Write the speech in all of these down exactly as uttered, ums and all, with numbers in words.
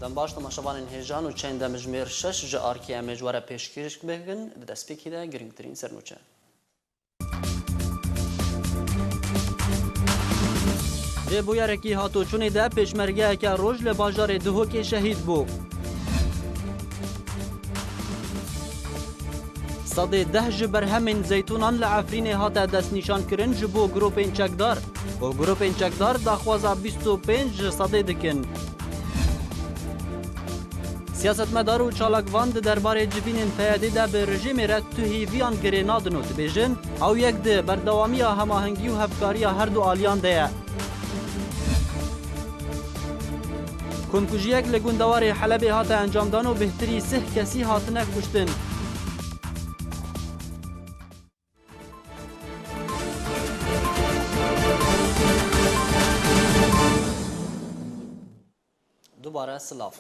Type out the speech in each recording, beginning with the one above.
Baş temaşevanên hêja, nûçeyên demjimêr şeş ji arkê em ê ji we re pêşkêş bikin. Di destpêkê de girîngtirîn sernûçe. Di bûyerekî hatoçûnê de pêşmergeyeke roj li bajarê Duhokê şehîd bû. Sedê deh ji berhemên zeytûnan li Efrînê hate destnîşankirin ji bo grûpên çekdar û grûpên çekdar daxwaza bîst û pênc ji sedê dikin. Siyasetmedar û çalakvan di derbarê civînên P Y D'ê de bi rejîmê re tu hêviyan girê nadin û dibêjin, ew yek di berdewamiya hemahengî û hevkariya her du aliyan de ye. Komkujiyek li gundewarê Helebê hate encamdan û bêhtirî sih kesî hatine kuştin. Dubare silav.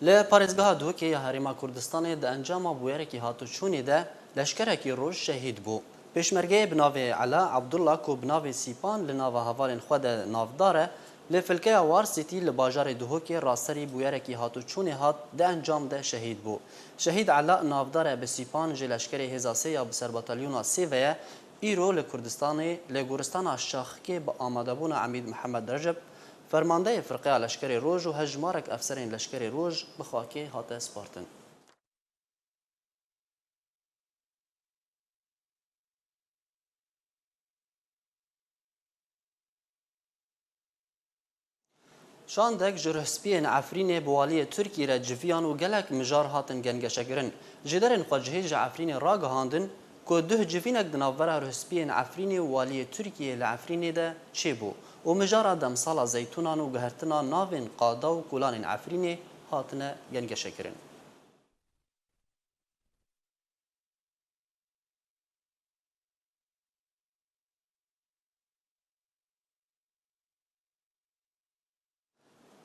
Li parêzgeha Duhokê ya Herêma Kurdistanê di encama bûyerekî hatoçûnê de leşkerekî roj şehîd bû. Pêşmergeyê bi navê Ela Abdullah ku bi navê Sîpan li nava hevalên xwe de navdar e, li filkeya War City li bajarê Duhokê raserî bûyerekî hatoçûnê hat di encam de şehîd bû. Şehîd Ela navdar e bi Sîpan ji leşkerê hêza sê ya bi ser batalyona sê ve ye, îro li Kurdistanê li goristana Şaxikê bi amadebûna Emîd Mihemed Receb, fermandeyê firqeya leşkerê roj û hejmarek efserên leşkerê roj bi xakê hate spartin. Şandek ji rihspiyên Efrînê bi waliyê Tirkiyê re civiyan û gelek mijar hatin gengeşekirin. Jêderên xwecihî ji Efrînê ragihandin ku duh civînek di navbera rihspiyên Efrînê û waliyê Tirkiyê li Efrînê de çêbû û mijara demsala zeytûnan û guhertina navên qada û kolanên Efrînê hatine gengeşekirin.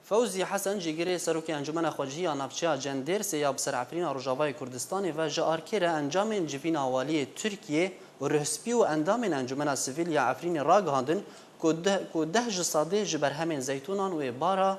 Fewzî Hesen, cîgirê Serokê Encûmena Xwecihî ya Navçeya Cendêrsê ya bi ser Efrîna Rojavayê Kurdistanê ve ji arkê re encamên civîna waliyê Tirkiyê û rihspî û endamên Encûmena Sivîl ya Efrînê ragihandin ku deh, ku deh ji sedê ji berhemên zeytûnan û ê bara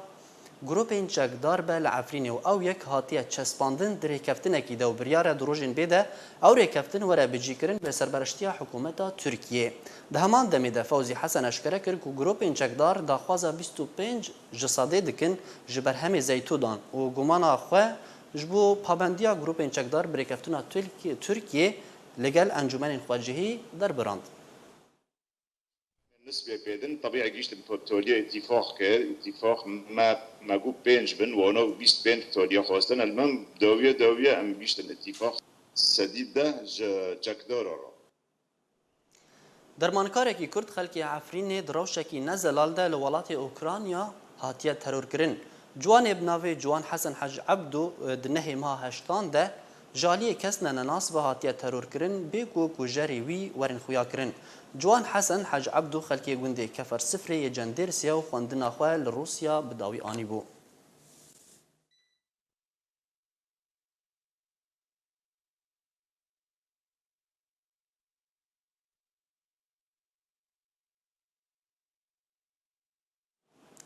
grûpên çekdar be li Efrînê û ew yek hatiye çespandin di rêkeftinekî de û biryar e di rojên bê de ew rêkeftin were bicîkirin bi serbereştiya hikûmeta Tirkiyê. Di heman demê de Fewzî Hesen eşkere kir ku grûpên çekdar daxwaza bîst û pênc ji sedê dikin ji berhemê zeytûnan û gumana xwe ji bo pabendiya grûpên çekdar bi rêkeftina Tirk-, Tirkiyê li gel encûmenên xwecihî derbirand. Nisbê pêdin, tebî gihîştin to-, toliyê îtîfaq kir. Îtîfaq me, me got pênc bin, wana û bîst pênc toliye xwestin. El mem dawiye dawiye em gihîştin îtîfaq. Sedî deh ji çekdara re. Dermankarekî Kurd xelkê Efrînê di rewşekî ne zelal de li welatê Ukrayna hatiye terorkirin. Ciwanê bi navê Ciwan Hesen Hec Ebdo, e, di nehê meha heştan de ji aliyê kes ne nenas ve hatiye terorkirin, bê ku kujerê wî werin xuyakirin. Ciwan Hesen Hec Ebdo xelkê gundê Kefer Sifrê yê Cendêrsê ye û xwendina xwe li Rûsya bi dawî anîbû.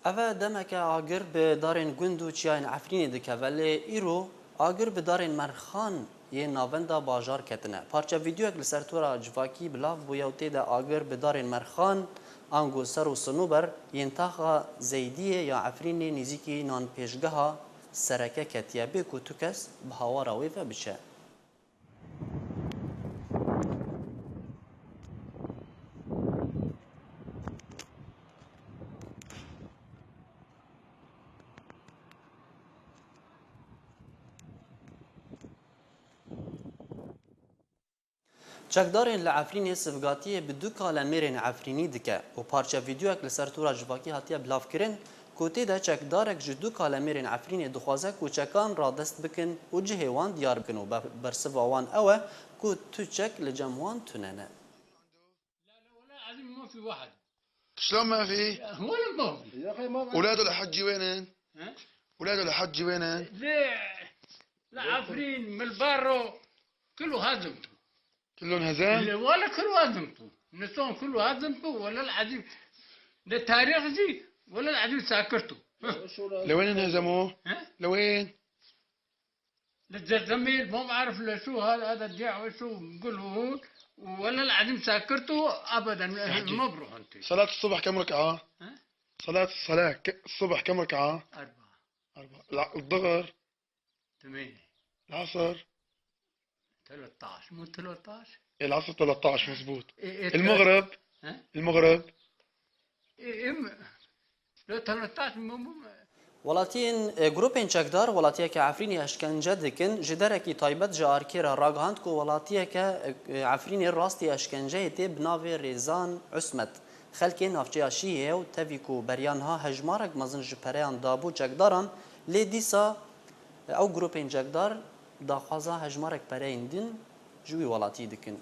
Ev e demeke agir bi darên gund û çiyayên Efrînê dikeve, lê îro agir bi darên Merxan yên navenda bajar ketine. Parçe vîdeoyek li ser tora civakî bilav bûye û tê de agir bi darên Merxan, ango ser û sinober yên taxa Zeydiyê ya Efrînê nêzîkî nanpêşgeha sereke ketiye, bê ku tu kes bi hawara wê ve biçe. Çekdarên li Efrînê sivgatiyê bi du kalemêrên Efrînî dike û parçe vîdeoyek li ser tora civakî hatiye bilavkirin ku tê de çekdarek ji du kalemêrên Efrînê dixwaze ku çekan radest bikin û cihê wan diyar bikin û ber-, bersiva wan ew e ku tu çek li cem wan tune ne. شلون ما في؟ ولا ما في. يا أخي، ما في. أولاد الحج وينن؟ ها؟ أولاد الحج وينن؟ لا، لا، عفرين، من البارو، كله هدم. كله انهزم؟ لا، ولا كله هدمته. نسون كله هدمته، ولا العظيم. ده تاريخ جي، ولا العظيم ساكرته. لوين انهزموا؟ ها؟ لوين؟ للزلزميل، مو بعرف لشو هذا، هذا الديع وشو بقول هون. والله العظيم ساكرته ابدا، ما بروح انت. صلاة الصبح كم ركعة؟ ها؟ صلاة الصلاة ك-، الصبح كم ركعة؟ أربعة. أربعة. الع-، الظهر؟ ثمانية. العصر؟ ثلاثة عشر، مو ثلاثة عشر؟ إيه، العصر ثلاثة عشر، مزبوط. إيه، إيه، المغرب؟ ها؟ المغرب؟ إيه، إيه، م-، لا، ثلاثة عشر، مو، مو، Welatiyên, e, grûpên çekdar welatiyeke Efrînê eşkence dikin. Ji derekî taybet ji Arkê re ragihand ku welatiyeke, e, Efrînê rastî eşkenceyê tê bi navê Rêzan Usmet. Xelkê navçeya Şîyê ye û tevî ku beriya niha hejmarek mezin ji pereyan dabû çekdaran, lê dîsa ew grûpên çekdar daxwaza hejmarek pereyên din ji wî welatî dikin.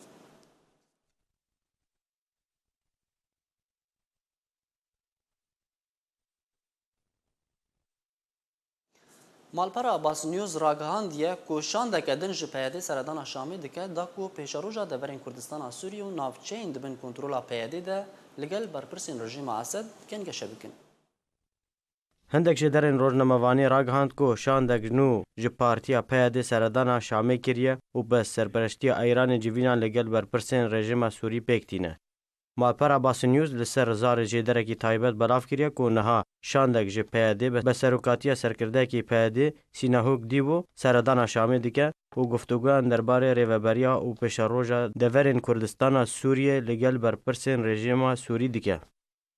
Malpera Abbas News ragihandiye ku şandeke din ji P Y D seredana Şamê dike, da ku pêşeroja deverên Kurdistana Sûriyê û navçeyên di bin kontrola P Y D de li gel berpirsên rejîma Esed kengêşe bikin. Hindek jêderên rojnamevanî ragihand ku şandek nû ji partiya P Y D seredana Şamê kiriye û bi serpereştiya Îranê civînan li gel berpirsên rejîma Sûrî pêk tîne. Malpera Basî News li ser zarê jêderekî taybet belav kiriye ku niha şandek ji P Y D be-, be serokatiya serkirdeyekî P Y D Sînahok Dîbo seredana Şamê dike û guftûgoyan derbarê rêveberiya û pêşeroja deverên Kurdistana Sûriyê li gel berpirsên rejîma Sûrî dike.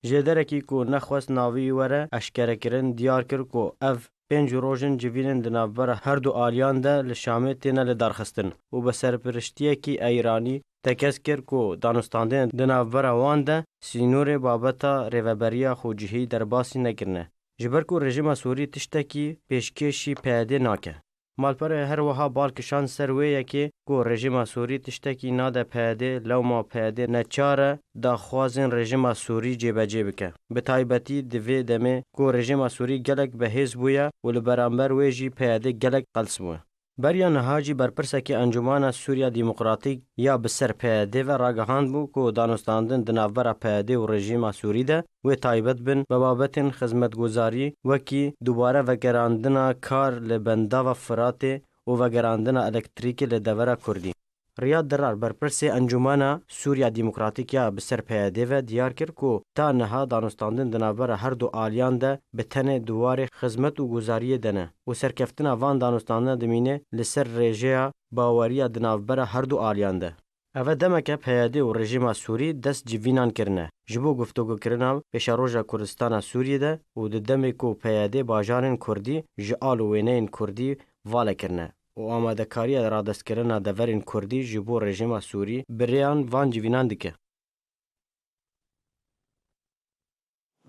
Jêderekî ku nexwest navê wî were eşkerekirin, diyar kir ku ev pênc roj in civînên di navbera her du aliyan de li Şamê têne lidarxistin û bi serpiriştiyekî Îranî tekez kir ku danûstandinên di navbera wan de sînorê babeta rêveberiya xwecihî derbasî nekirine, ji ber ku rejîma Sûrî tiştekî pêşkêşî P Y D nake. Malperê her wiha bal kişand ser wê yekê ku rejîma Sûrî tiştekî nade P Y D, lewma P Y D neçar e daxwazên rejîma Sûrî cêbecê bike. Bi taybetî di vê demê ku rejîma Sûrî gelek bihêz bûye û li beramber wê jî P Y D gelek qels bûye. Beriya niha jî berpirsekî Encûmana Sûriya Demokratîk ya bi ser P Y D ve ragihand bû ku danûstandin di navbera P Y D û rejîma Sûrî de wê taybet bin bi babetên xizmetguzarî wekî dubare vegerandina kar li bendava Firatê û vegerandina elektrîkê li devera Kurdî. Riyad Dirar, berpirsê Encûmana Sûriya Demokratîk ya bi ser P Y D ve diyar kir ku ta niha danûstandin di navbera her du aliyan de bi tenê di warê xizmet û guzariyê de ne û serkeftina van danûstandina dimîne li ser rêjeya baweriya di navbera her du aliyan de. Ev e demeke P Y D û rejîma Sûrî dest civînan kirine ji bo guftûgokirina pêşeroja Kurdistana Sûriyê de û di demê ku P Y D bajarên Kurdî ji al û wêneyên Kurdî vale kirine û amadekariya radestkirina deverên Kurdî ji bo rejîma Sûrî bi rêyan van civînan dike.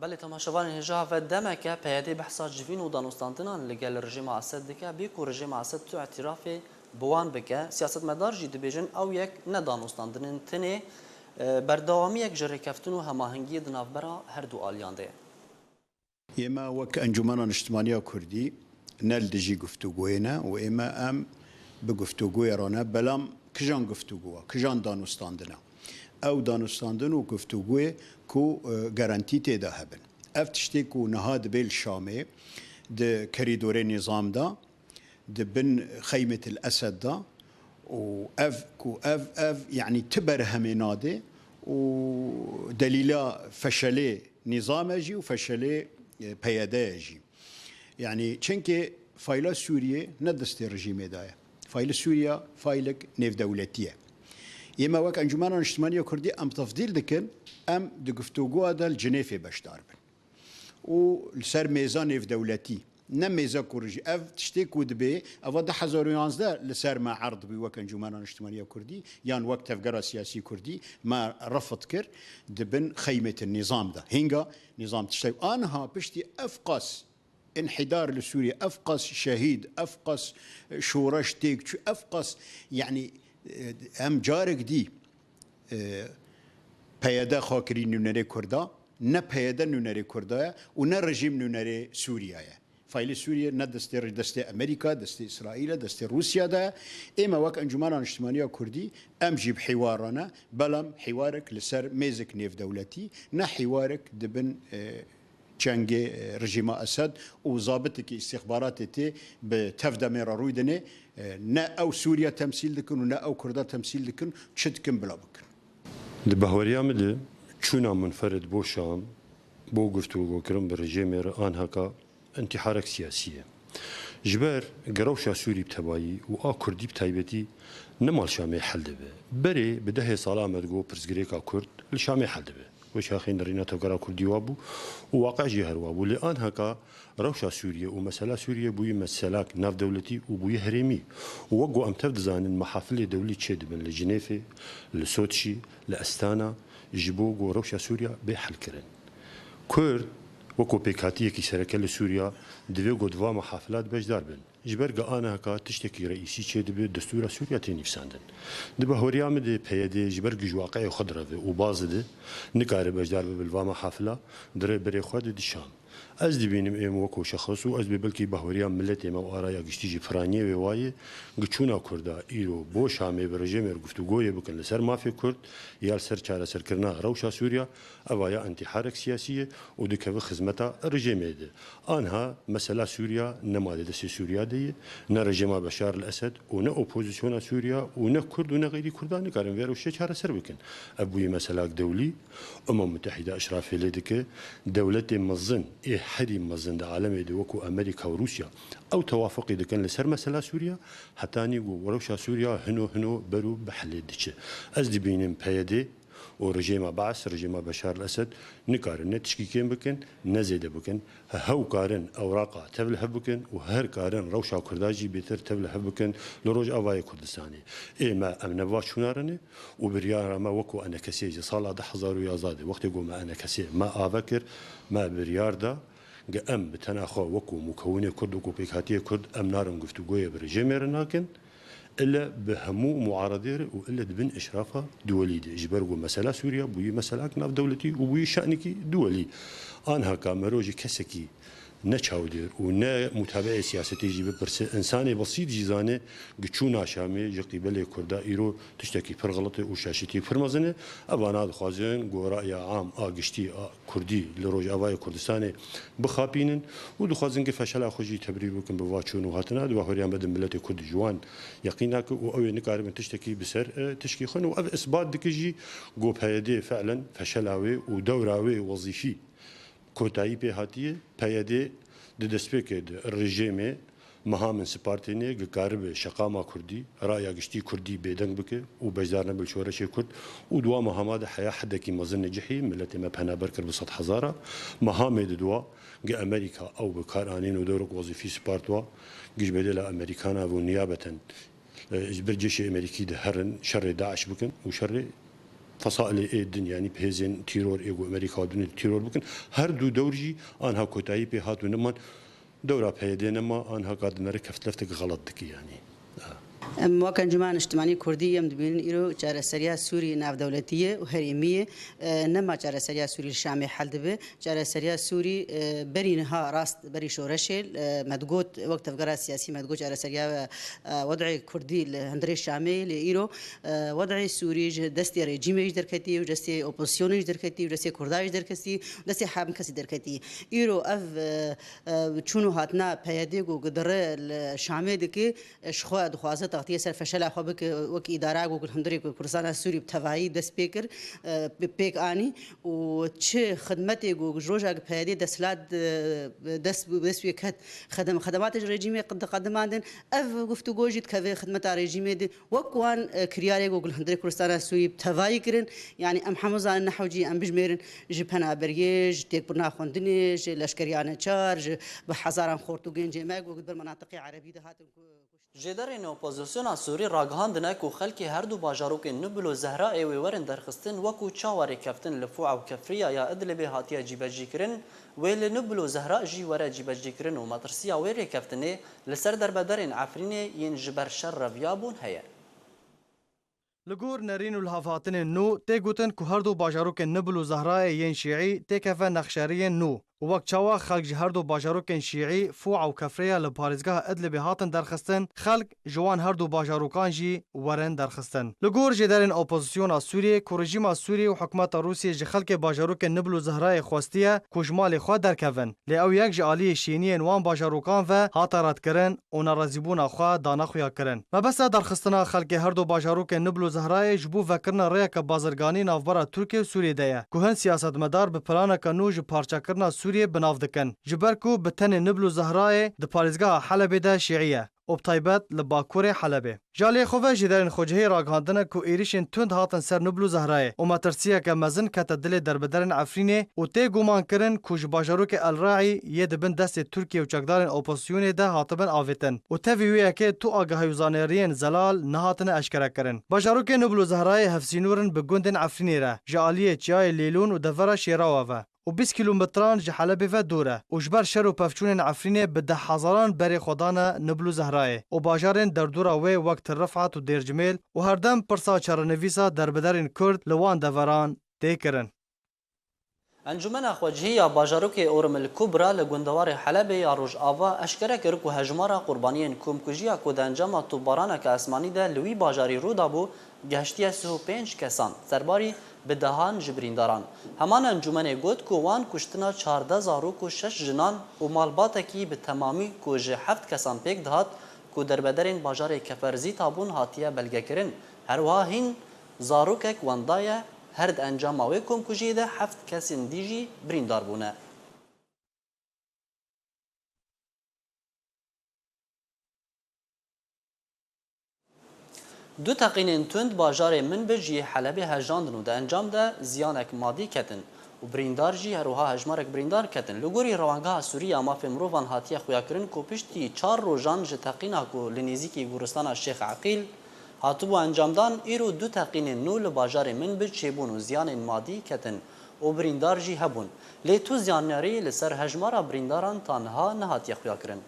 Belê, temaşevanên hêja, ve demeke P Y D behsa civîn û danûstandinan li gel rejîma Esed dike, bê ku rejîma Esed tu îtirafê bi wan bike. Siyasetmedar jî dibêjin ew yek ne danûstandinên tenê, e, berdewamiyek ji rêkeftin û hemahengiyê di navbera her du aliyan de ye. Ê me wek Encûmena Niştimaniya Kurdî ne li dijî guftûgoyê ne û ê me em bi guftûgoyê re ne, belam kijan guftûgo, kijan danûstandin e? Ew danûstandin û guftûgoyê ku, e, garantî tê de hebin. Ev tiştê ku niha dibe li Şamê, di kerîdorê nîzam de, di bin Xeymetil Esed de û ev ku ev, ev, yanî ti berhemê nade û delîla feşelê nîzam e jî û feşelê, e, P Y D ye jî. Yanî çimkî fayla Sûriyê ne destê rejîmê de ye. Fayla Sûriya faylek nêvdewletî ye. Ê me wek Encûmena Niştimaniya Kurdî em tefdîl dikin, em di guftûgoya de li Cinêfê beşdar bin. Û li ser mêza nêvdewletî, ne mêza ku rejî-, ev tiştê ku dibê, eva du hezar û yanzdeh li ser me erd bû wek Encûmena Niştimaniya Kurdî, yan wek Tevgera Siyasî Kurdî, me refd kir, di bin xeymetin nîzam de. Hînga nîzam tiştek. Aniha piştî ev qas înhîdar li Sûriyê, ev qas şehîd, ev qas, e, şoreş têk çû, ev qas, yanî, e, em carek dî, e, P Y D xwe kirî nûnerê Kurda, ne P Y D nûnerê Kurda ye û ne rejîm nûnerê Sûriya ye. Faylê Sûriye ne destê, destê Amerîka, destê Îsraîl e, destê Rûsya de ye. Ê me wek Encûmena Niştimaniya Kurdî, em jî bi hîwar re ne, belam hîwarek li ser mêzek nêvdewletî, ne hîwarek di bin, e, Çengê, e, rejîma Esed û zabitekî îstîxbaratê tê bi tev demê re rûy dinê. E, ne ew Sûriye temsîl dikin û ne ew Kurda temsîl dikin, çi dikin bila bikin. Di bahweriya min de çûna munferid bo Şam, bo guftûgokirin bi rejêmê re anheka întiharek siyasî ye. Ji ber rewşa Sûrî bi tevayî û a Kurdî bi taybetî nema li Şamê hel dibe. Berê bi dehê sala me digot pirsgirêka Kurd li Şamê hel dibe. Wê çaxê nirîna tevgera Kurdî wa bû û waqe jî her wa bû. Lê anheka rewşa Sûriye û mesela Sûriye bûyî meselak navdewletî û bûyî herêmî. Û wek ku em tev dizanin, mehafilê dewlî çêdibin li Cinêfê, li Soçî, li Estana ji bo ku rewşa Sûriya bê helkirin. Kurd wek ku pêkhatiyekî sereke li Sûriya divê ku di va mehafilat beşdar bin. Ji ber ku anheka tiştekî reîsî çêdibe, destûra Sûriya tê nivîsandin. Di bahweriya min de P Y D ji ber ku ji waqeyê xwe direve û baz dide, nikare beşdar bibe li va mehafila, dire berê xwe dide Şam. Ez dibînim êm weko şexs û ez bê belkî bahweriya miletê me û a raya giştî jî piraniyê wê wayê, ku çûna Kurda îro bo Şamê bi rejêmê re guftûgoyê bikin li ser mafê Kurd ya li ser çareserkirina rewşa Sûriya, eva ya întiharek siyasî ye û dikeve xizmeta rejêmê de. Anha mesela Sûriya nema di destê Sûriya de ye, ne rejêma Beşar el Esed û ne opozisyona Sûriya û ne Kurd û ne xeyrî Kurdan nikarin vê rewşê çareser bikin. Ev bûyî meselak dewlî, Umem Mutehîde îşrafê lê dike, dewletê mezin, ê herî mezin di alemê de wekû Amerîka û Rûsya, ew tewafuqî dikin li ser mesela Sûriya, hetanî ku rewşa Sûriya hino hino ber û bi helê diçe. Ez dibînim P Y D û rejêma Baas, rejêma Beşar el Esed nikarin ne tişkî kêm bikin, ne zêde bikin. Hew karin ewraqa tev li hev bikin û her karin rewşa Kurda jî bêtir tev li hev bikin li Rojavayê Kurdistanê. Ê me, em ne va çûna re ne û biryara me wekû enekesê ji sala du hezar û yazdeh de, wextê ku me enekesê me ave kir, me biryar da, ge em bi tena xwe wekû mûkewinê Kurd, wekû pêkhatiyê Kurd, em narin guftûgoyê bi rejêmê re nakin. Ile bi hemû muaredê re û ile di bin îşrafa duwelî de. Ji ber ku mesela Sûriya bûyî meselak navdewletî û bûyî şanekî duwelî. Anheka mero ji kesekî ne çavdêr û ne mutabeê siyasetê jî bipirse, însanê besît jî zane, gi çûna Şamê ji qîbelê Kurda îro tiştekî pir xelet e û şaşetî pir mezin e. Evana dixwazin ku raya am a giştî a Kurdî li Rojavayê Kurdistanê bixapînin û dixwazin ku feşela xwe jî tebrîr bikin bi va çûn û hatina. Di bahweriya me de miletê Kurd ji wan yeqîn nake û ew ê nikaribin tiştekî bi ser, e, tişkî xwin û ev isbat dike jî ku P Y D fi'len feşela wê û dewra wê wezîfî kotayî pê hatiye. P Y D di destpêkê de rejêmê meha min spartênê, gi karibe şeqama Kurdî, raya giştî Kurdî bêdeng bike û beşdar nebe li şoreşê Kurd û di wan mehama de heya hedekî mezin necihî, miletê me penaber kir bi sed hezara. Mehamê di dua, gi Amerîka ew bi kar anîn û dewrek wezîfî spart wa, gi ji bedela Amerîkana ve niyabeten, e, ji ber cêşê Amerîkî de herin şerê DAIŞ bikin û şerê fesailê ê din, yanî bi hêzên tîror ê ku Amerîka dûnê tîror bikin. Her du dewr jî anha kotayî pê hat û niman. Dewra P Y D nema, anha ka dinere keftleftek xelet dike, yanî. Em wek Encûmena Niştimanî Kurdî em dibînin îro çareseriya Sûrî navdewletî ye û herêmî ye. E, nema çareseriya Sûrî li Şamê hel dibe. Çareseriya Sûrî, e, berî niha rast berî şoreşê, e, me digot, wek tevgera siyasî me digot çareseriya, e, wed'ê Kurdî li hundirê Şamê ye, lê îro, e, wed'ê Sûrî ji destê rejîmê jî derketî û destê opozisyonê jî derketî û destê Kurda jî derketî û destê hemkesî derketî. Îro ev, e, e, çûn û hatina P Y D ku gidire li Şamê dike, e, ji xwe dixwaze taxtiyê ser feşela xwe bike, wek îdara ku li hundirê ku Kurdistana Sûrî bi tevayî dest pê kir, e, bi pêk anî û çi xidmetê ku ji roja ku P Y D desthilat, e, dest, dest pê ket, xedem-, xedematê ji rejîmê diqedimandin, ev guftûgo jî dikeve xidmeta rejîmê de. Wek wan, e, kiryarê ku li hundirê Kurdistana Sûrî bi tevayî kirin, yanî em hemû zanin nehewcî em bijmêrin ji penaberiyê, ji têkbirina xwendinê, ji leşkeriya neçar, ji bi hezaran xort û gencê me ku di ber menatiqê erebî de hatin ku kuştin. Jêderên opozisyona Sûrî ragihandine ku xelkê her du bajarokên Nubul û Zehra ê wê werin derxistin, wekû çawa rêkeftin li Fûa û Kefriya ya Idlibê hatiye cîbecîkirin, wê li Nubul û Zehra jî were cîbecîkirin û metirsiya wê rêkeftinê li ser derbederên Efrînê yên ji ber şer reviyabûn heye. Li gor nerîn û lihevhatinên nû tê gotin ku her du bajarokên Nibl û Zehrayê yên şîî têkeve nexşeriyên nû. û wek çawa xelk ji her du bajarokên şîî Fûa û Kefreya li parêzgeha Idlibê hatin derxistin, xelk ji wan her du bajarokan jî werin derxistin. Li gor jêderên opozisyona Sûriyê ku rejîma Sûriyê û hikûmeta Rûsiyê ji xelkê bajarokên Nibl û Zehrayê xwestiye ku ji malê xwe derkevin, lê ew yek ji aliyê şêniyên wan bajarokan ve hate redkirin û nerazîbûna xwe dane xuyakirin. Mebesta derxistina xelkê her du bajarokên Nibl û Zehrayê ji bo vekirina rêyeke bazirganî navbera Tirkiye û Sûriyê de ye, ku hin siyasetmedar bi planeke nû ji parçekirina Sûriyê bi nav dikin, ji ber ku bi tenê Nibl û Zehrayê di parêzgeha Helebê de şîî ye û bi taybet li bakurê Helebê. Ji aliyê xwe ve jêderên xwecihî ragihandine ku êrişên tund hatin ser Nibl û Zehrayê û metirsiyeke mezin kete dilê derbederên Efrînê û tê gumankirin ku ji bajarokê El Raî yê di bin destê Tirkiye û çekdarên opozisyonê de hatibin avêtin û tevî wê yekê tu agahî û zaneriyên zelal nehatine eşkerekirin. Bajarokê Nibl û Zehrayê hevsînor in bi gundên Efrînê re, ji aliyê çiyayê Lêlûn û devera Şêrawa ve û bîst kîlometran ji Helebê ve dûr e û ji ber şer û pevçûnên Efrînê bi dehhezaran berê xwe dane Nibl û Zehrayê û bajarên derdora wê wek Til Rifat û Dêrcimêl û herdem pirsa çarenivîsa derbederên Kurd li wan deveran tê kirin. Encûmena Xwecihî ya bajarokê Orm el Kubra li gundewarê Helebê ya Rojava eşkere kir ku hejmara qurbaniyên komkujiya ku di encama topbaraneke esmanî de li wî bajarî rû dabû, gehiştiye sih û pênc kesan, serbarî bi dehan ji birîndaran. Heman encûmenê got ku wan kuştina çardeh zarok û şeş jinan û malbatekî bi temamî ku ji heft kesan pêk dihat ku derbederên bajarê Keferzîta bûn hatiye belgekirin. Her wiha hîn zarokek wenda ye, her di encama wê komkujiyê de heft kesên dî jî birîndar bûne. Du teqînên tund bajarê Minbic yê Helebê hejandin û di encam de ziyanek madî ketin û birîndar jî, her wiha hejmarek birîndar ketin. Li gorî Rewangeha Sûrî ya Mafê Mirovan hatiye xuyakirin ku piştî çar rojan ji teqîna ku li nêzîkî goristana Şêx Eqîl hatibû encamdan, îro du teqînên nû li bajarê Minbic çêbûn û ziyanên madî ketin û birîndar jî hebûn. Lê tu ziyanerî li ser hejmara birîndaran ta niha nehatiye xuyakirin.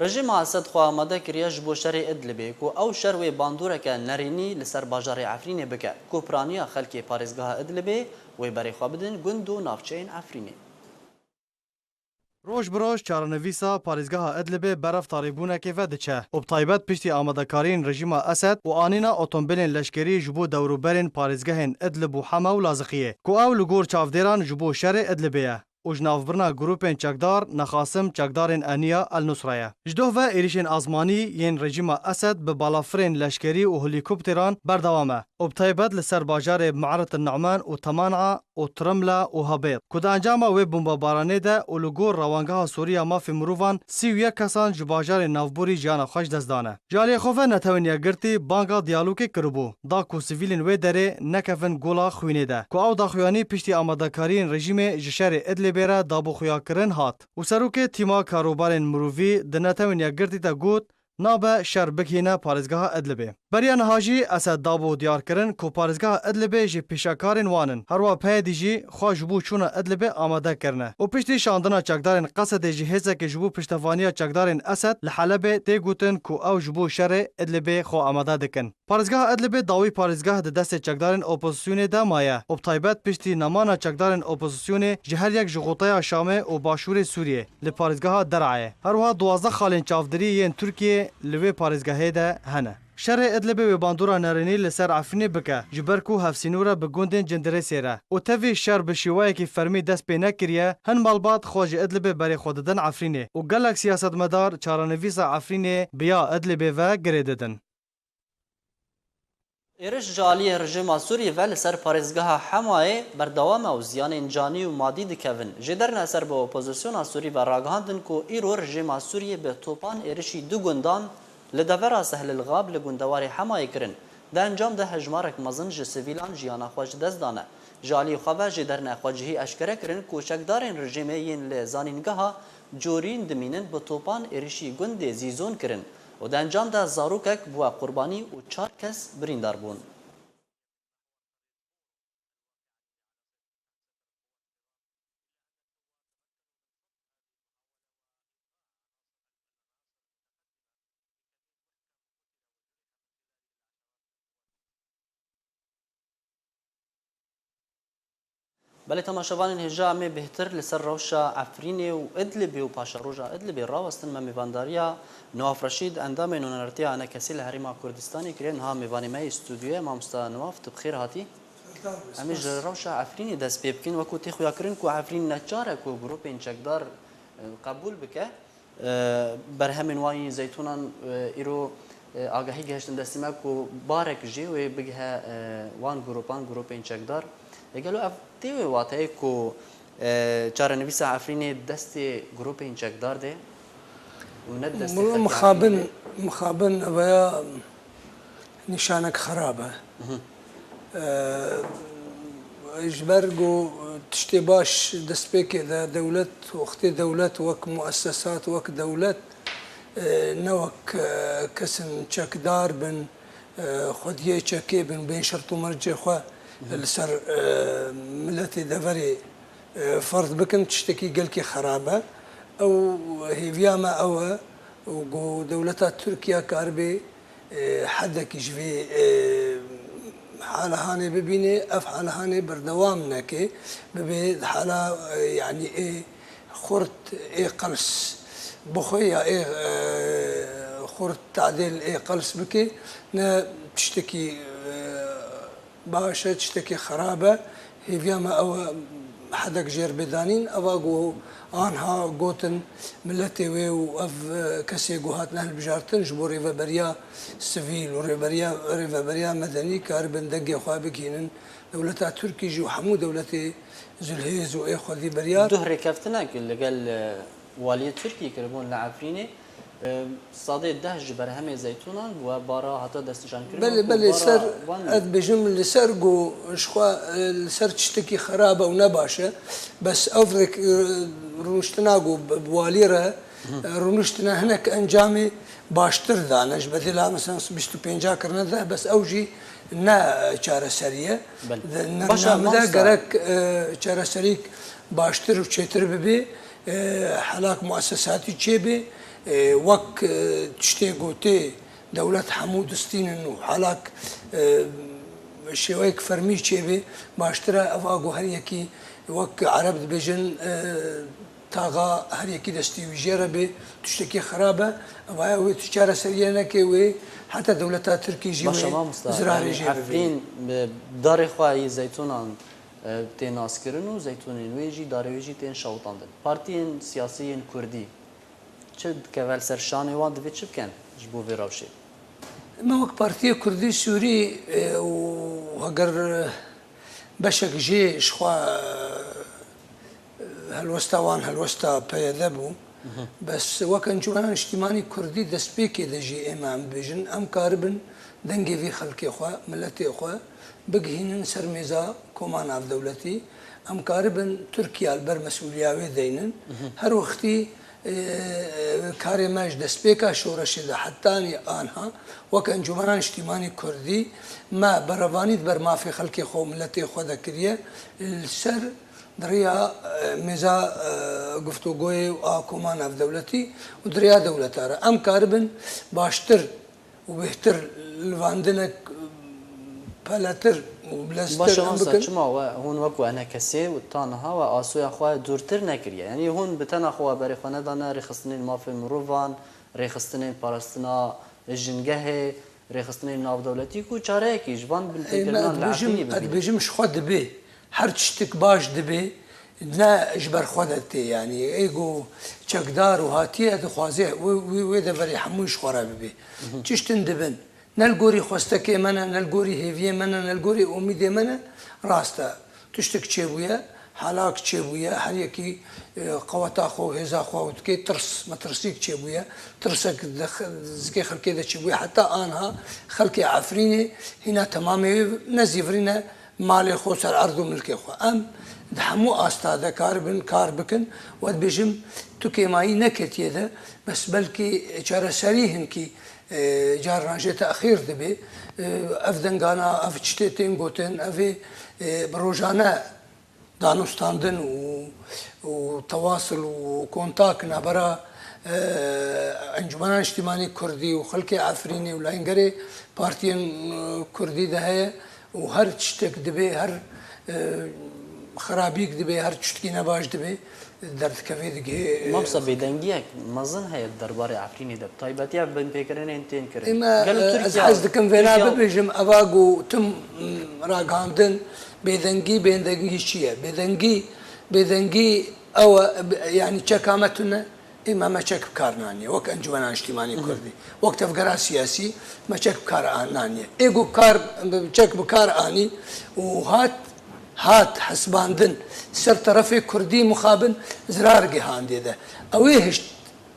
Rejîma Esed xwe amade kiriye ji bo şerê Idlibê, ku ew şer wê bandoreke nerênî li ser bajarê Efrînê bike, ku piraniya xelkê parêzgeha Idlibê wê berê xwe bidin gund û navçeyên Efrînê. Roj bi roj çarenivîsa parêzgeha Idlibê ber ev tarîbûnekê ve diçe û bi taybet piştî amadekariyên rejîma Esed û anîna otombêlên leşkerî ji bo dewrûberên parêzgehên Idlib û Hema û Laziqiyê, ku ew li gor çavdêran ji bo şerê Idlibê ye û ji navbirina grûpên çekdar nexasim çekdarên Eniya El Nusra ye. Ji doh ve êrişên azmanî yên rejîma Esed bi balafirên leşkerî û helîkopteran berdewam e û bi taybet li ser bajarê Me'ret el Nu'man û Teman'a û Tirimla û Hebêt, ku di encama wê bombebaranê de û li gor Rewangeha Sûrî ya Mafê Mirovan sî û yek kesan ji bajarê navborî jiyana xwe ji dest dane. Ji aliyê xwe ve Netewên Yekgirtî banga diyalogê kiribû, da ku sivîlên wê derê nekevin gola xwînê de, ku ew daxuyanî piştî amadekariyên rejîmê ji şerê Idlibê re dabû xuyakirin hat û serokê tîma karûbarên mirovî di Netewên Yekgirtî de got, nabe şer bigihîne parêzgeha Idlibê. Beriya niha jî Esed dabû diyarkirin ku parêzgeha Idlibê ji pêşekarên wan in. Herwiha peyedî jî xwe ji bo çûna Idlibê amade kirine û piştî şandina çekdarên Qesedê jî hêzekê ji bo piştevaniya çekdarên Esed li Helebê tê gotin ku ew ji bo şerê Idlibê xwe amade dikin. Parêzgeha Idlibê dawî parêzgeh di destê çekdarên opozisyonê de maye û bi taybet piştî nemana çekdarên opozisyonê ji her yek ji xoteya Şamê û başûrê Sûriyê li parêzgeha Der'ayê. Her wiha duwazdeh xalên çavdirî yên Tirkiyê li wê parêzgehê de hene. Şerê Idlibê wê bandora nerênî li ser Efrînê bike, ji ber ku hevsînor e bi gundên Cindirêsê re û tevî şer bi şêweyekî fermî dest pê nekiriye, hin malbat xwe ji Idlibê berê xwe didin Efrînê û gelek siyasetmedar çarenivîsa Efrînê bi ya Idlibê ve girê didin. Êriş ji aliyê rejîma Sûrî ve li ser parêzgeha Hemayê berdewam e û ziyanên canî û madî dikevin. Jêderên li ser bi opozisyona Sûrî ve ragihandin ku îro rejîma Sûriyê bi topan êrişî du gundan li devera Sehlil Xab li gundewarê Hemayê kirin. Di encam de hejmarek mezin ji sivîlan jiyana xwe ji dest dane. Ji aliyê xwe ve jêderên xwecihî eşkere kirin ku çekdarên rejîmê yên li zanîngeha Corîn dimînin bi topan êrişî gundê Zîzon kirin û di encam de zarokek bûye qurbanî û çar kes birîndar bûn. Belê temaşevanên hêja, em ê bêhtir li ser rewşa Efrînê û Idlibê û paşeroja Idlibê rawestin. Me mêvandariya Newaf Reşîd, endamê Nûnertiya Enekesê li Herêma Kurdistanê kiriye. Niha mêvanê me yê stûdyoyê, mamosta Newaf, tu bi xêr hatî. Em ê ji rewşa Efrînê dest pê bikin. Wekû tê xuyakirin ku Efrîn neçar e ku grûpên çekdar, e, qebûl bike. E, berhemên wan yên Zeytûnan, e, îro, e, agahî gihiştin destê me ku barek jê wê bigihe, e, wan grûpan, grûpên çekdar. E, gelo ev tê wê wateyê ku, e, çarenivîsa Efrînê destê grûpên çekdar de û ne destê Mixabin, mixabin eveya nîşanek xerab e. Eee, ji ber ku tiştê baş destpêkê de dewlet, wextê dewlet wek muessesat, wek dewlet, eee, ne wek, eee, kesin çekdar bin, eee, xwediyê çekê bin, bên şert û mercê xwe li ser, eee, miletê deverê, eee, ferz bikin, tiştekî gelkî xerab e. Ew hêviya me ew e ku dewleta Tirkiye karibe e, hedekî ji vê, e, halahanê bibîne, ev halahanê berdewam neke, bibe hala, e, yanî ê xurt, ê qels bixwe ya ê, e, xurt tadêl ê qels bike, ne tiştekî, e, baş e, tiştekî xerab e. Hêviya me ew e, hedek jêr bê danîn. Eva ku anha gotin miletê wê û ev, e, kesê ku hatine hilbijartin ji bo rêveberiya sivîl û rêberiya, rêveberiya medenî karibin dengê xwe bigihînin dewleta Tirkî jî û hemû dewletê zilhêz û ê xwedî biryar. Duh rêkeftinek li gel, e, waliyê Tirkiyê kiribûn li Efrînê. Sadê deh ji berhemê Zeytûnan bû, e, bara hate destnîşankirin. Belê, wekû belê, bara ser, wan ez dibêjim, li ser ku ji xwe, e, li ser tiştekî xerab e û ne baş e. Bes ev rêk, e, rûniştina ku bi, bi walî re, e, rûniştine hinek encamê baştir dane. Ji bedêla, mesela, bîst û pênca kirine deh, bes ew jî ne çareserî ye. Belê. Di nermina min de gerek, e, çareserîk baştir û çêtir bibe. E, helak muessesatî çêbe, e, wek, e, tiştê gotê dewlet hemû distînin û helak, e, şêweyek fermî çêbe, baştir e. Eva ku her yekî wek Ereb dibêjin, e, taxa her yekî destî wî jê re bê, tiştekî xirab e. Eva ya wê tu çareseriyê neke wê heta dewleta Tirkî jî wê zirarê jê bibîne. Efrîn, e, darê xwe yê Zeytûnan, e, tê naskirin û Zeytûnên wê jî, darê wê jî tên şewitandin. Partiyên siyasî yên Kurdî çi dikeve li ser şanê wan, divê çi bikin ji bo vê rewşê? Me wek Partiyê Kurdî Sûrî, e, û heger beşek jê ji xwe, e, helwesta wan helwesta P Y D bû. Bes wek Encûmena Niştîmanî Kurdî destpêkê de jî ême em bibêjin, em karibin dengê vî xelkê xwe, miletê xwe bigihînin ser mêza koma navdewletî. Em karibin Tirkiye li ber mesûliya wê deynin. Her wextî, e, karê me ji destpêka şoreşê de hetanî anha wek Encûmena Niştîmanî Kurdî me berevanî di ber mafê xelkê xwe û miletê xwe de kiriye. Li ser di riya, e, mêza, e, guftûgoyê û a koma navdewletî û di riya dewleta re em karibin baştir û bêhtir livandinek peletir û bileztir em bikin. Baş e, mamosta, çima we, hûn wek we enekesê û ta niha we asoya xwe dûrtir nekiriye? Yanî hûn bi tena xwe we berê xwe nedane rêxistinên mafên mirovan, rêxistinên parastina jingehê, rêxistinên navdewletî ku çareyekî ji van binpêkirinan li Efrînê bibînin. Ez dibêjim, ji xwe dibe. Her tiştik baş dibe, ne ji ber xwe de tê, yanî ê ku çekdar û hatiye dixwaze wê, wê, wê deverê hemû ji xwe re bibe. Tiştin dibin. Ne li gorî xwestekê me ne, ne li gorî hêviyê me ne, ne li gorî umîdê me ne, rast e. Tiştik çêbûye, helak çêbûye, her yekî, e, qeweta xwe û hêza xwe û dikê tirs, metirsîk çêbûye, tirsek di x-, zikê xelkê de çêbûye. Heta anha xelkê Efrînê hîna temamê wê ne zîvirîne malê xwe ser erd û milkê xwe. Em di hemû asta de karibin kar bikin, we dibêjim tu kêmayî neketiye de, bes belkî çareserî hinkî, e, carinan jê texîr dibe. E, ev dengana, ev tiştê tên gotin, ev ê, e, bi rojane danûstandin û, û tewasil û kontak navbera, e, Encûmena Niştîmanî Kurdî û xelkê Efrînê û layengerê partiyên, e, Kurdî de heye û her tiştek dibe, her, e, Xirabîk dibe, her tiştkî nebaş dibe, derdikeve digihê. Mamosta, bêdengiyek mezin heye di derbarê Efrînê de, bi taybetî ev binpêkirinên tên kirin. Ême, Gelo e, ez Tirkiye hez dikim vêna Tirkiye bibêjim, eva ku tim, m, ragihandin, bêdengî, bêdengî çi ye? Bêdengî, bêdengî ew e, b-, yanî çeka me tune, ê me, me çek bi kar naniye. Wek Encûmena Niştîmanî Kurdî, wek tevgera siyasî me çek bi kar a-, naniye. Ê ku kar, çek bi kar anî û hat, hat hesibandin ser terefê Kurdî mixabin zirar gihandê de. Ew ê hişt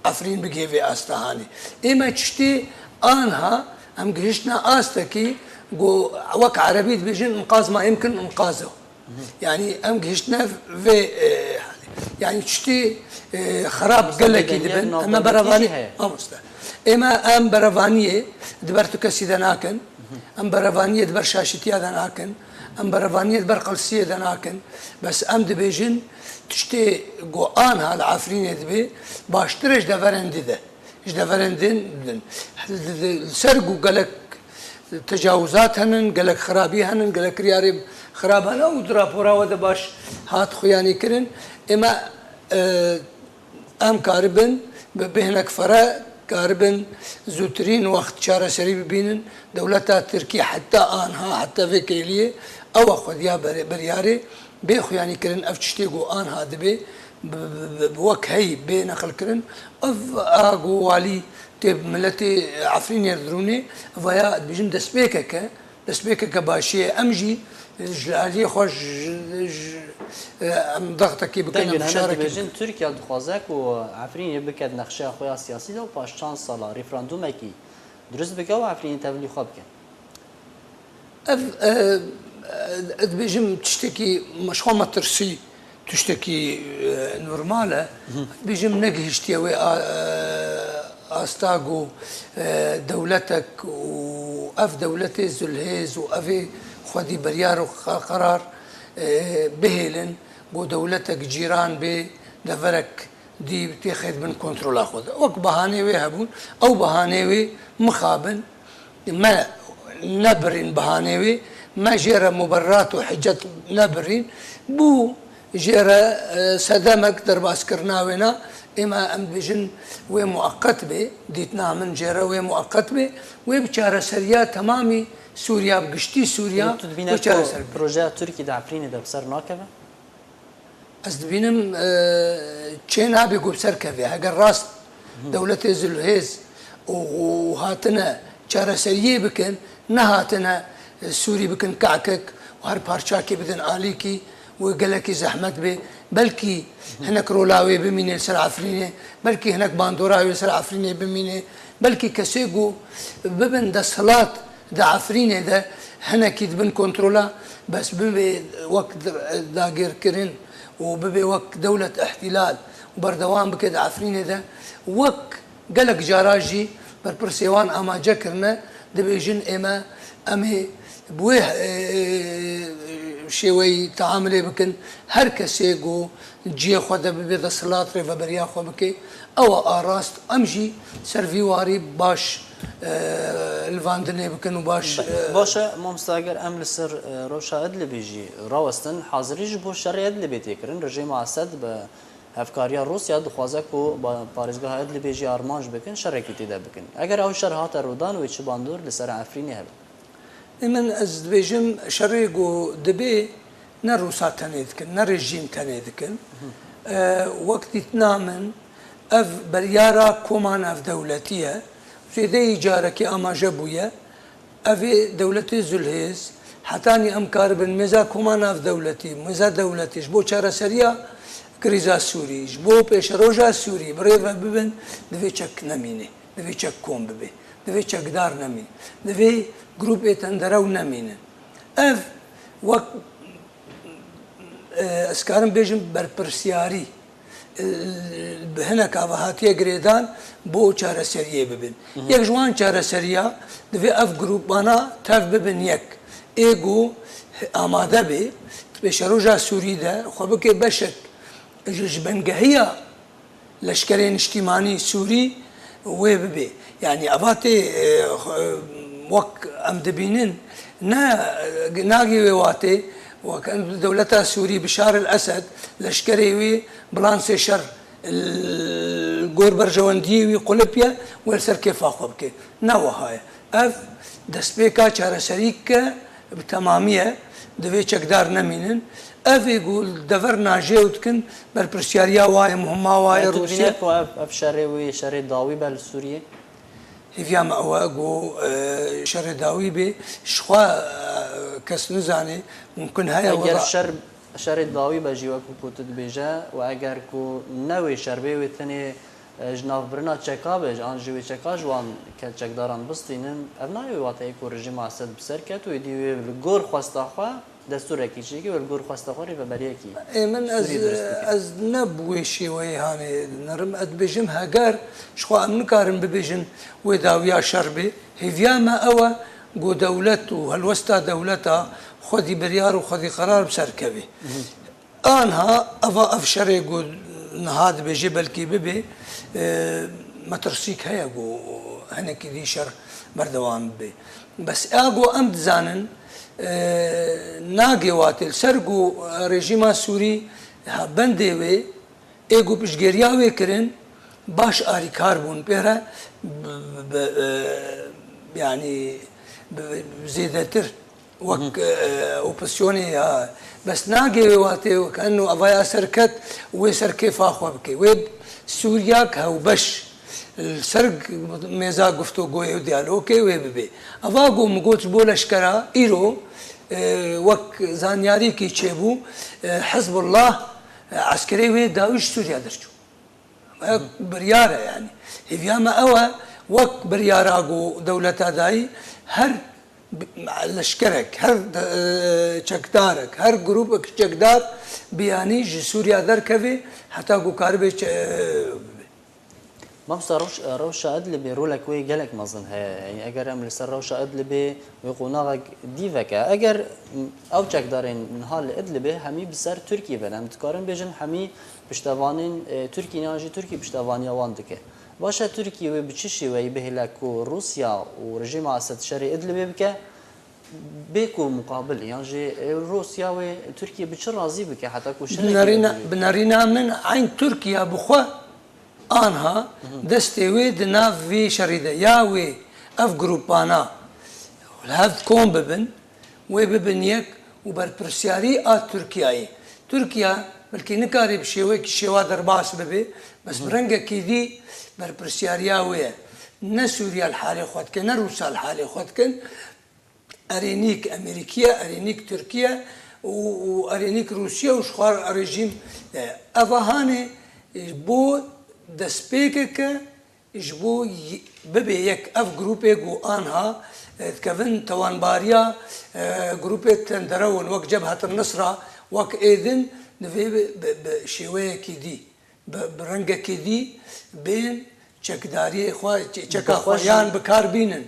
Efrîn bigihê vê asta hanê. Ê me çiştê anha em gihiştine astekî ku wek erebî dibêjin inqaz ma yemkin inqazo. Yanî em gihiştine vê, e, halê. Yanî tiştê, e, xirab gelekî dibin. Em me berevanî, mamoste. Ê me em berevaniyê di ber tu kesî de nakin. Em berevaniyê di ber şaşîtiya de nakin. Em berevaniyê di ber qelsiyê de nakin. Bes em dibêjin tiştê ku anha li Efrînê dibe baştir e ji deverên dî de. Ji deverên din, din. Li ser ku gelek tecawizat henin, gelek xirabî henin, gelek kiryarê xirab hene û di rapora we de baş hat xuyanî kirin. Ê me, e, em karibin bi bêhnek fere karibin zûtirîn wext çareserî bibînin. Dewleta Tirkî heta anha, heta vê kêliyê ew e xwediya ber-, biryarê bê xuyanî kirin. Ev tiştê ku anha dibe bi, bi, bi, bi wek heyî bê neqil kirin. Ev a ku walî tê miletê Efrînê dirûnê, vaya dibêjin destpêkeke, destpêkeke başiyê. Em jî ji aliyê xwe ji, ji, em dextekî bikin, em fişarekî bikin. Dibêjin Tirkiye dixwaze ku Efrînê bike di nexşeya xwe ya siyasî de û paş çend sala referandumekî durist bike û Efrînê tevlî xwe bike. Ev, e, e, dibêjim tiştekî ji xwe metirsî, tiştekî, e, normal e. Dibêjim negihiştiye wê a-, e, asta ku, e, dewletek û ev dewletê zilhêz û evê xwedî biryar û qe-, qerar, e, bihêlin ku dewletek cîran bê, deverek dî têxê di bin kontrola xwe de. Wek behanê wê hebûn, ew behanê wê mixabin, me nebirîn behanê wê, me jê re muberrat û hicet nebirîn, bû jê re, e, sedemek derbaskirina wê na, ême em dibêjin wê mueqet bê, dîtina min jê re wê mueqet bê, wê bi çareseriya temamî Sûriya, bi giştî Sûriya, wê çareser bê. Projeya Tirkî di Efrînê de bi ser nakeve? Ez dibînim, e, çê nabe ku bi ser keve. Heger rast dewletê zilhêz û, û hatine çareseriyê bikin, nehatine, e, Sûrî bikin kekek û her parçakê bidin alîkî, wê gelekî zehmet bê. Belkî hinek rola wê bimîne li ser Efrînê, belkî hinek bandora wê li ser Efrînê bimîne, belkî kesê ku bibin desthilat di Efrînê de hinekî dibin kontrola, bes bibe wek dagirkirin û bibe wek dewlet îhtîlal û berdewam bike di Efrînê de, wek gelek cara jî berpirsê wan amace kirine, dibêjin ê me, em ê bi wê, e, şêweyî teamilê bikin, her kesê ku cihê xwe de bibe desthilat, rêveberiya xwe bike, ew e a rast. Em jî ser vî warî baş, e, livandinê bikin û baş, Be-, e, baş e, mamosta, eger em li ser, e, rewşa Idlibê jî rawestin, hazirî ji bo şerê Idlibê tê kirin. Rejîma Esed bi hevkariya Rûsya dixwaze ku ba-, parêzgeha Idlibê jî armanc bikin, şerekî tê de bikin. Eger ew şer hate rûdan, wê çi bandor li ser Efrînê hebe? Ê min, ez dibêjim, şerê ku dibe, ne Rûsa tenê dikin, ne rejîm tenê dikin. E, wek dîtina min, ev biryara koma navdewletî ye. Zêdeyî carekê amaje bûye. Ev ê dewletê zilhêz, hetanî em karibin mêza koma navdewletî, mêza dewletî ji bo çareseriya krîza Sûrî, ji bo pêşeroja Sûrî bi rê ve bibin, divê çek nemîne. Divê çek kom bibe. Divê çekdar nemîne. Divê grûpê tenderew nemînin. Ev wek, e, ez karim bêjim berpirsiyarî, e, bi hineka ve hatiye girêdan bo çareseriyê bibin. Yek ji wan çareseriya divê ev grûpana tev bibin yek. Ê ku amade bê, di pêşeroja Sûrî de xwe bike beşek ji, ji bengehiya leşkerê niştîmanî Sûrî wê bibe. Yanî eva tê, e, xwe, wek em dibînin, ne, nagê wê watê Wek em dewleta Sûrî Bişar el Esed leşkerê wî blansê şer li gor berjewendiyê wî qulip ye, wê li ser kêfa xwe bike. Ne wiha ye. Ev destpêka çareserî ke bi temamî ye, divê çekdar nemînin. Ev ê ku li dever najê û dikin berpirsiyariya wa ye, muhima wa ye. Rûsya. Dibîne ku ev, ev şerê wî şerê dawî be li Sûriyê? Hêviya me ew e ku, e, şerê dawî bê, jixwe, e, kes nizane, mumkin heye. Eger wela şer, şerê dawî be jî, wekî ku tu dibêje, û eger ku ne wê şer bê, wê tenê, e, ji navbirina çeka be, an jî wê çeka ji wan ke-, çekdaran bistînin, ev nayê wê wateyê ku rejîma Esed bi ser ket û êdî wê li gor xwesta xwe destûrekî çêke û li gor xwesta xwe rêveberiyekî Ê min ez, Sûrî dirust bike. Ez ne bi wê şêweyê hanê dinerim. Ez dibêjim, heger ji xwe em nikarin bibêjin wê dawiya şer bê. Hêviya me ew e ku dewlet û helwesta dewleta xwedî biryar û xwedî qerar bi ser kevê. Anha eva ev şerê ku niha dibêje belkî bibe, e, metirsîk heye ku hinekî dî şer berdewam bibe. Bes a ku em dizanin, e, nagê watê li ser ku rejîma Sûrî ha bendê wê, ê ku piştgeriya wê kirin, baş arîkar bûn pê re, bi, bi, bi, e, yanî bi, bi zêdetir wek, e, opozisyonê ya. Bes nagê wê watê wek eno evaya ser ket, wê ser kêfa xwe bike. Wê Sûriyak hewbeş li ser mêza guftûgoyê û diyalogê wê bibe. Eva ku min got ji bo leşkera îro, e, wek zanyarîkî çêbû, e, Hizbullah, e, eskerê wê dawî ji Sûriya derçû. Ev biryar e yanî. Hêviya me ew e, wek biryara ku dewleta dayî, her bi-, leşkerek, her de-, e, çekdarek, her grûpek çekdar biyanî ji Sûriya derkeve heta ku karibe çe-, Mamosta, rewş-, rewşa Idlibê rolek wê gelek mezin heye. Yanî eger em li ser rewşa Idlibê wê qonaxek dî veke, eger, m, ew çekdarên niha li Idlibê hemî bi ser Tirkiyê bin, em dikarin bêjin hemî piştevanên, e, Tirkiyê ne, yan jî Tirkiye piştevaniya wan dike. Baş e, Tirkiye wê bi çi şêweyî bihêle ku Rûsya û rejîma Esed şerê Idlibê bike? Bê ku muqabil, yan jî, e, Rûsya wê Tirkiye bi çi razî bike heta ku şerekê Bi nerîna, bi nerîna min eyn Tirkiye bi xwe anha destê wê di nav vê şerî de ya wê ev grûpana li hev kom bibin, wê bibin yek û berpirsiyarî a Tirkiyeyê. Tirkiye belkî nikarî bi şêwekî şêwa derbas bibe, bes bi rengekî dî berpirsiyariya wê ye. Ne Sûriye li halê xwe dike, ne Rûsya li halê xwe dikin. Erê nîk Amerîkî ye, erê nîk Tirkî ye û, û erê nîk Rûsya û ji xwe rejîm, e, eva hanê, e, bo destpêkeke ji bo y-, bibê yek ev grûpê ku anha, e, dikevin tewanbariya, e, grûpê tenderew in wek Cebhet Nusra, wek ê din, divê bi, bi, bi şêweyekî dî. Bi, bi rengekê dî bên çekdariyê xwe, çe-, çeka xwe yan bi kar bînin,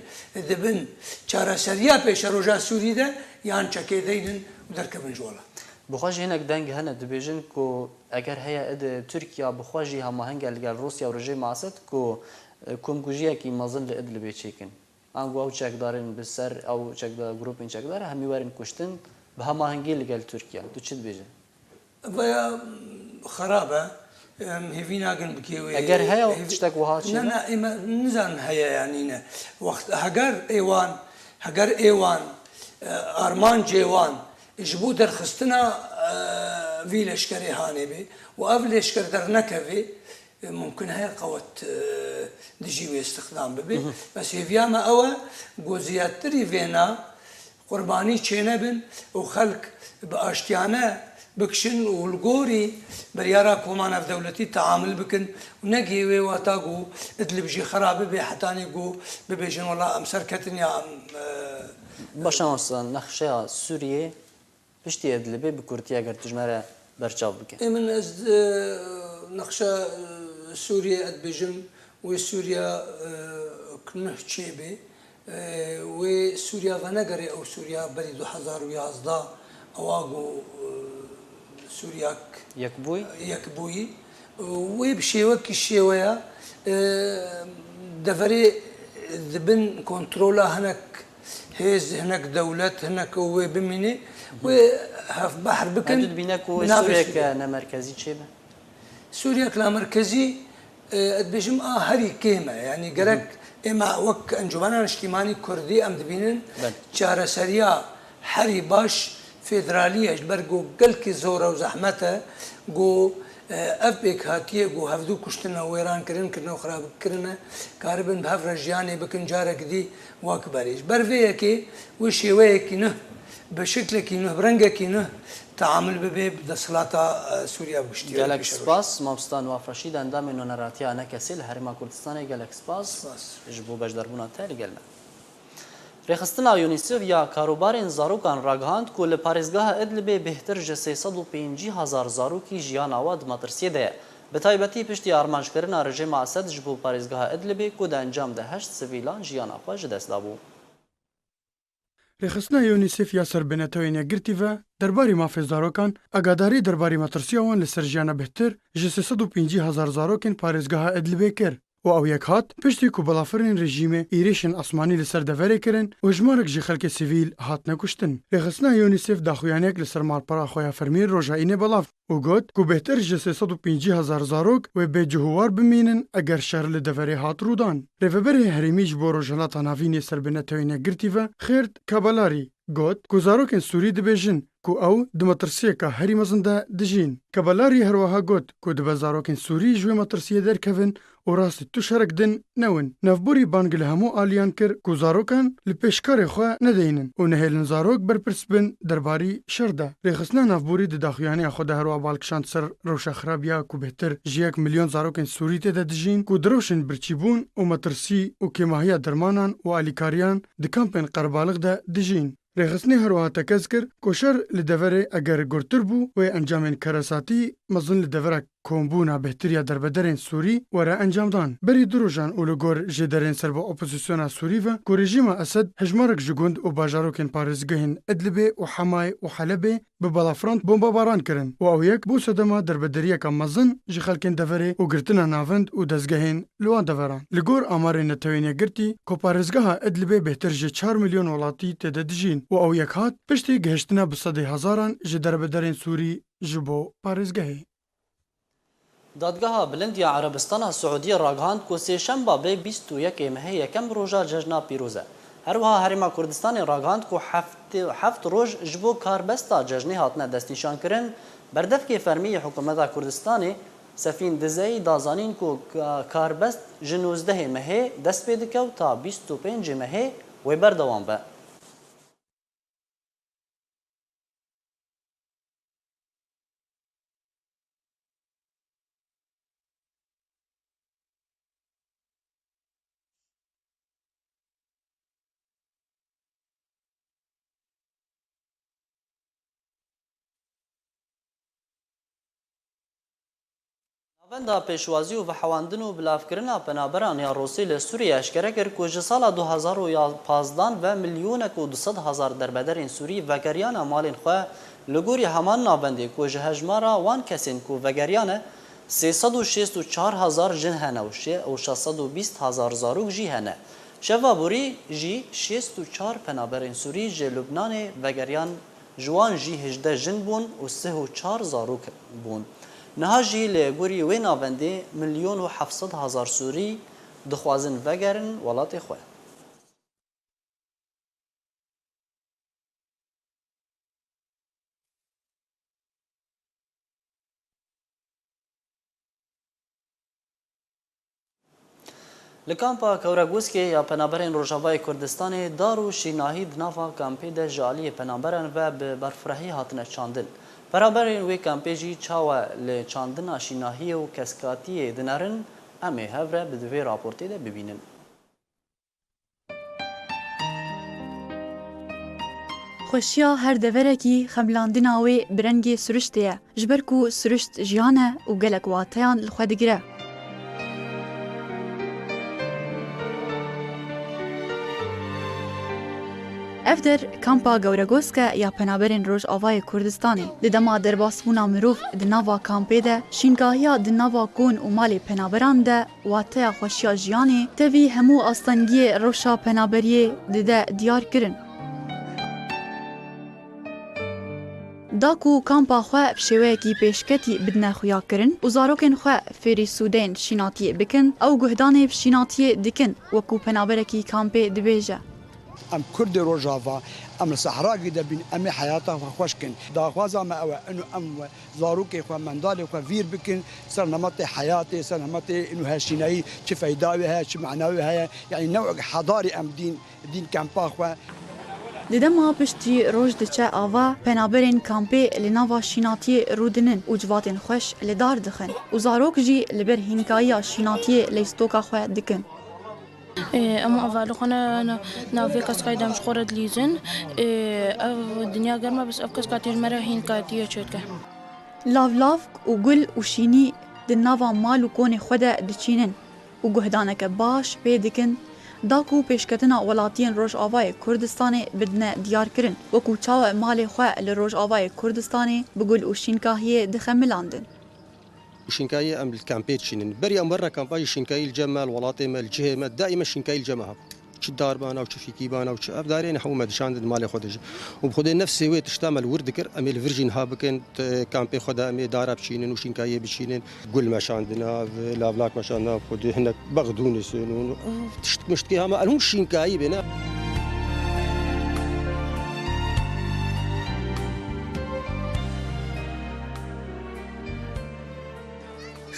dibin çareseriya pêşeroja Sûrî de yan çekê deynin û derkevin ji welat. Bi xwe jî hinek deng hene dibêjin ku eger heye Id-, Tirkiya bi xwe jî hemaheng e li gel Rûsya û rejîma Esed ku, e, komkujiyekî mezin li Idlibê çêkin. Ango ew çekdarên bi ser ew çekdar, grûpên çekdar hemî werin kuştin bi hemahengî li gel Tirkiye. Tu çi dibêjî? Vaya xerab e. Em hêvî nakin bikê wê. Eger heye hêvî-, tiştek wiha çi ne, ne? Ne, ê me nizanin heye ya nîne. Wext heger ê wan, heger ê wan, e, armancê wan ji bo derxistina, e, vî leşkerê hanê bê û ev leşker dernekevê, e, mumkin heye qewet, e, dijî wê îstixdam bibe. Bes hêviya me ew e ku ziyadtirî vêna qurbanî çênebin û xelk bi aştiyane bikişin û li gorî biryara koma navdewletî teamil bikin û ne gihê wê wata ku Idlib jî xera bibe hetanî ku bibêjin wela em serketin ya em, e, Baş e, mamosta, nexşeya Sûriyê piştî Idlibê bi kurtî eger tu ji me re berçav bike. Ê min ez, e, nexşa, e, Sûriyê ez dibêjim, wê Sûriya, e, ku nuh çêbê, e, wê Sûriya venegerê ew Sûriya berî du hezar û yazdeh ewa ku, e, Sûriyak Yekbûyî? Yekbûyî. Wê bi şêwekî şêweya, e, deverê di bin kontrola hinek hêz, hinek dewlet, hinek wê bimîne, wê hevbehr bikin. Dibîne ku bi navê Sûriyeke Sûriye. Nemerkezî çêbe? Sûriyek namerkezî, e, ez dibêjim a herî kêm e. Yanî gerek ême wek Encûmena Niştîmanî Kurdî em dibînin Belê. Çareseriya herî baş federalî ye. Ji ber ku gelkî zor e û zehmet e ku, e, ev pêkhatiyê ku hevdû kuştine, wêran kirin, kirine û xirab kirine, karibin bi hev re jiyanê bikin, carek dî wek berê. Ji ber vê yekê wê şêweyekî nuh, bi şiklekî nuh, bi rengekî nuh teamul bibe bi desthilata, e, Sûriye bi giştî. Gelek spas, mamosta Newaf Reşîd, endamê Nûneratiya Enekesê li Herêma Kurdistanê, gelek spas Spas. Ji bo beşdarbûna te li gel me. Rêxistina UNICEF ya Karobarên Zarokan ragihand ku li parêzgeha Idlibê bêhtir ji sê sed û pêncî hezar zarokî jiyana wan di metirsiyê de ye. Bi taybetî piştî armanckirina rejîma Esed ji bo parêzgeha Idlibê ku di encam de heşt sivîlan jiyana xwe ji dest dabû. Rêxistina UNICEF ya ser bi Netewên Yekgirtî ve derbarî mafê zarokan, agadarî derbarî metirsiya wan li ser jiyana bêhtir ji sê sed û pêncî hezar zarokên parêzgeha Idlibê kir û ew yek hat piştî ku balafirên rejîmê êrişên asmanî li ser deverê kirin û hejmarek ji xelkê sivîl hatine kuştin. Rêxistina UNICEF daxuyaniyek li ser malpera xwe ya fermî roja Înê belav û got ku bêhtir ji sê sed û pêncî hezar zarok wê bê cih û war bimînin eger şer li deverê hat rûdan. Rêveberê herêmî ji bo Rojhilata Navîn yê ser bi Netewên Yekgirtî ve Xêrt Kabalarî got ku zarokên Sûrî dibêjin ku ew di metirsiyeka herî mezin de dijîn. Kabalarî her wiha got ku dibe zarokên Sûrî ji wê metirsiyê derkevin û rastî tu şerek din newin. Navborî bang li hemû aliyan kir ku zarokan li pêşkarê xwe nedeynin û nehêlin zarok berpirs bin derbarî şer de. Rêxistina navborî di daxuyaniya xwe de her wiha bal kişand ser rewşa xirab ya ku bêhtir ji yek milyon zarokên Sûrî tê de dijîn ku direwşên birçîbûn û metirsî û kêmahiya dermanan û alîkariyan di kampên qerebalix de dijîn. Rêxistinê her wiha tekez kir ku şer li deverê eger gurtir bû, wê encamên keresatî mezin li devera kombûna bêhtir ya derbederên Sûrî were encamdan. Berî du rojan û li gor jêderên ser bi opozisyona Sûrî ve ku rejîma Esed hejmarek ji gund û bajarokên parêzgehên Idlibê û Hemayê û Helebê bi balafirand bombebaran kirin û ew yek bû sedema derbederiyeka mezin ji xelkên deverê û girtina navend û dezgehên li wan deveran. Li gor amarên Netewên Yekgirtî, ku parêzgeha Idlibê bêhtir ji çar milyon welatî tê de dijîn û ew yek hat piştî gihiştina bi sedê hezaran ji derbederên Sûrî ji bo parêzgehê. Dadgeha Bilind ya Erebistana Siûdiyê ragihand ku sêşemba bê bîst û yekê mehê yekem roja cejna pîroz e. Her wiha Herêma Kurdistanê ragihand ku heft, heft roj ji bo karbesta cejnê hatine destnîşankirin. Berdevkê fermî yê Hikûmeta Kurdistanê Sefîn Dizeyî da zanîn ku ka-, karbest ji nozdehê mehê dest pê dike û ta bîst û pêncê mehê wê berdewam be. Navenda Pêşwazî û Vehewandin û Bilavkirina Penaberan ya Rûsî li Sûriyê eşkere kir ku ji sala du hazar û pazdan ve milyonek û du sed hezar derbederên Sûrî vegeriyane malên xwe. Li gorî heman navendê ku ji hejmara wan kesên ku vegeriyane sê sed û şêst û çar hezar jin hene û şe-, û şeş sed û bîst hezar zarok jî hene. Şeva borî jî şêst û çar penaberên Sûrî ji Lubnanê vegeriyan. Ji wan jî hejdeh jin bûn û sih û çar zarok bûn. Niha jî li gorî wê navendê milyon û heft sed hezar Sûrî dixwazin vegerin welatê xwe. Li kampa Kewregûskê ya Penaberên Rojavayê Kurdistanê dar û şînahî di nava kampê de ji aliyê penaberan ve bi berfirehî hatine çandin. Penaberên wê kampê jî çawa li çandina şînahiyê û keskatiyê dinerin, em ê hev re bi di vê raportê de bibînin. Xweşiya her deverekî xemilandina wê bi rengê siriştê ye, ji ber ku sirişt jiyan e û gelek wateyan li xwe digire. Ev der kampa Gewregosk e ya penaberên Rojavayê Kurdistanê. Di dema derbasbûna mirov di nava kampê de, şînkahiya di nava kon û malê penaberan de wateya xweşiya jiyanê tevî hemû astengiyê rewşa penaberiyê dide diyar kirin. Da ku kampa xwe bi şêweyekî pêşketî bidine xuyakirin û zarokên xwe fêrî sûdeyên şînatiyê bikin, ew guhdanê bi şînatiyê dikin, wekû penaberekî kampê dibêje. Em Kurdê Rojava, em li sehrakî de bîn, em ê heyata xwe xweş kin. Daxwaza me ew e, ino em we zarokê xwe, mendalê xwe vîr bikin, ser nemetê heyatê, ser nemetê ino hevşînayî çi feyda wê heye, çi mana wê heye. Yanî newek hedarî em dîn, dîn kempa xwe. Di dema piştî roj diçe ava, penaberên kampê li nava şînatiyê rûdinin û civatên xweş li dar dixin û zarok jî li ber hînkayiya şînatiyê leystoka xwe dikin. Ê, em hevalê xwe ne, ne, nav vê keskayî de em ji xwe re dilîzin. Ê, ev dinya germ e, bes ev keska tê ji me re hînkatiyê çêdike. Lavlavk û gul û şînî di nava mal û konê xwe de diçînin û guhdaneke baş pê dikin, da ku pêşketina welatiyên Rojavayê Kurdistanê bidine diyarkirin, wekû çawa malê xwe li Rojavayê Kurdistanê bi gul û şînkahiyê dixemilandin. Û şînkayî em li kampê diçînin. Berî em werine kampa jî şînkayî li cem me, li welatê me, li cihê me, daîme şînkayî li cem me hebû. Çi dar bana û çi fîkî bana û çi ev darê ne hemû me dişandin malê xwe de jî. Û bi xwedê nefsê wê tişta me li wir dikir, em ê li vir jî niha bikin, t-, kampê xwe de em ê dara biçînin û şînkayiyê biçînin. Gul meşandina, v-, lavlak meşandina, bi xwedê hinek bexdûnê sênûn. Tişt miştkê hema, em hûn şînkayî bêne.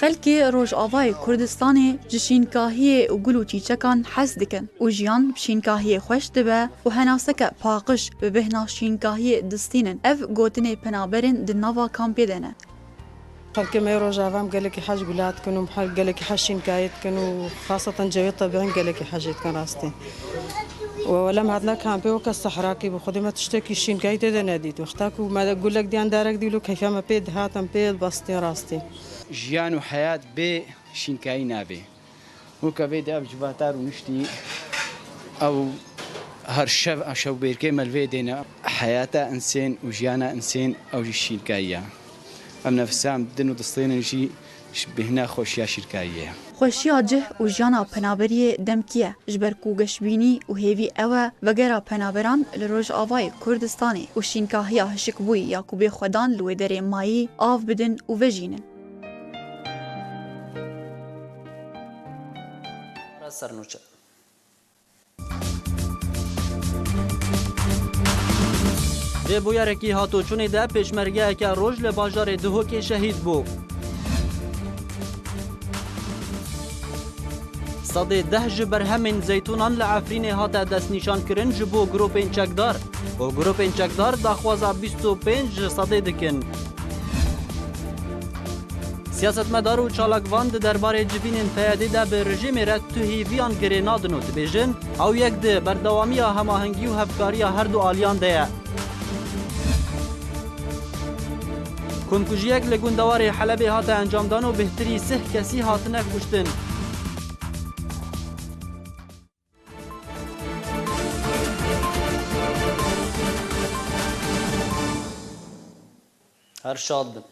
Xelkê Rojavayê Kurdistanê ji şînkahiyê û gul û çîçekan hez dikin û jiyan bi şînkahiyê xweş dibe û henaseke paqij bi bêhna şînkahiyê distînin. Ev gotinê penaberên di nava kampê de ne. Xelkê me yê Rojava em gelekî hez gula dikin û hel gelekî hez şînkayê dikin û xaseten cewê tebiî em gelekî hezê dikin rastî. We wele em hatine kampê weke sehrakî bi xwedê me tiştekî şînkayî tê de nedît. Wexta ku me de gulek diyan derek dî lo keyfa me pê dihat em pê dibestîn rastî. Jiyan û heyat bê şînkayî nabê. Weke vê de ev civata rûniştî ew her şev, şewbêrkê me li vê dêne. Heyata insên û jiyana insên ew jî şînkayî ye. Em nefsa em didin û distênin jî ji bêhna xweşiya şînkayiyê ye. Xweşiya cih û jiyana penaberiyê demkî ye, ji ber ku geşbînî û hêvî ew e, vegera penaberan li Rojavayê Kurdistanê û şînkahiya hişkbûyî ya ku bê xwedan li wê derê mayî av bidin û vejînin. Sernûçe. Di bûyerekî hatoçûnê de pêşmergeyeke roj li bajarê Duhokê şehîd bû. Sedê deh ji berhemên zeytûnan li Efrînê hate destnîşankirin ji bo grûpên çekdar û grûpên çekdar daxwaza bîst û pênc ji sedê dikin. Siyasetmedar û çalakvan di derbarê civînên P Y D'ê de bi rejîmê re tu hêviyan girê nadin û dibêjin, ew yek di berdewamiya hemahengî û hevkariya her du aliyan de ye. Komkujiyek li gundewarê Helebê hate encamdan û bêhtirî sih kesî hatine kuştin. Her şad bin.